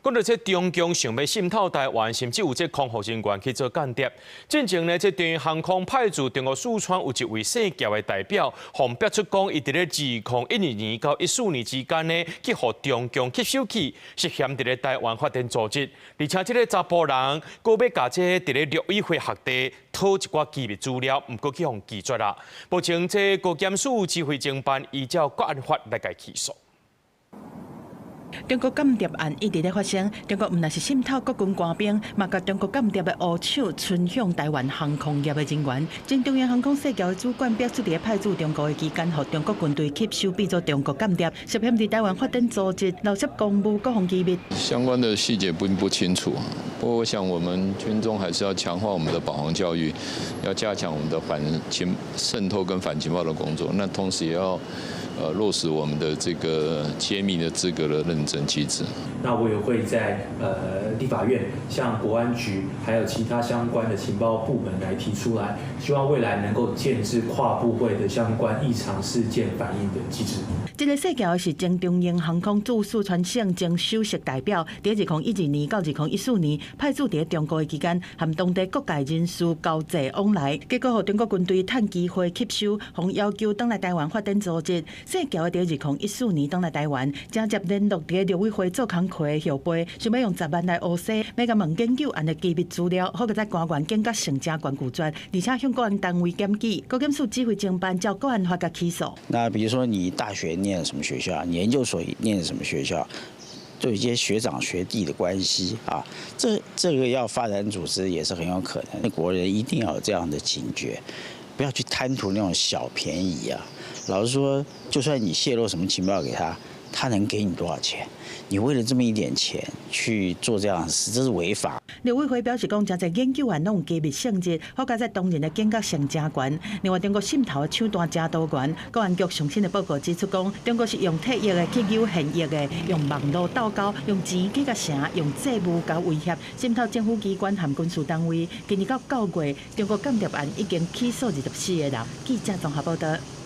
講到這中共想欲滲透台灣，甚至有這空服人員去做間諜。進前呢，這中央航空派駐中國四川有一位姓喬的代表，予人逼出講，伊佇咧2012年到14年之間呢，去予中共吸收去，涉嫌佇咧台灣發展組織。而且這个查埔人，閣欲共這佇咧陸委會學地討一寡機密資料，毋過去予拒絕啦。目前這高檢署指揮偵辦依照國安法來共起訴。中國間諜案一直咧發生，中國毋但是滲透國軍官兵，嘛共中國間諜的烏手伸向台灣航空業的人員。前中央航空細橋的主管表示，佇咧派駐中國的期間，予中國軍隊吸收變做中國間諜，涉嫌佇台灣發展組織，漏泄公務國防機密。相關的細節並不清楚，不過我想我們軍中還是要強化我們的保防教育，要加強我們的反情滲透跟反情報的工作，那同時也要落實我們的這個揭秘的資格的認證機制。那我也會在立法院向國安局還有其他相關的情報部門來提出來，希望未來能夠建置跨部會的相關異常事件反應的機制。這个姓喬的是前中央航空駐四川省前首席代表，佇2012年到2014年派駐佇中國的期間，和當地各界人士交際往來，結果予中國軍隊趁機會吸收，予要求轉來台灣發展組織。姓喬的佇2014年轉來台灣，直接聯絡佇陸委會做工課的後輩，想欲用10萬來烏西，欲共問研究案的機密資料，好閣在官員警覺性誠懸拒絕，而且向國安單位檢舉，高檢署指揮偵辦照國安法共起訴。那比如說你大學念什麼學校，你研究所念什麼學校，就一些學長學弟的關係啊，這個要發展組織也是很有可能。國人一定要有這樣的警覺，不要去貪圖那種小便宜啊。老實說，就算你洩露什麼情報給他，他能給你多少錢？你為了這麼一點錢去做這樣的事，這是違法。陸委會表示講，誠濟研究案攏有機密性質，好佳哉當人的警覺性誠懸。另外，中國滲透的手段誠多元，國安局上新的報告指出講，中國是用退役的去誘現役的，用網路鬥勾，用錢去共成，用債務共威脅，滲透政府機關和軍事單位。今年到9月，中國間諜案已經起訴24個人。記者綜合報道。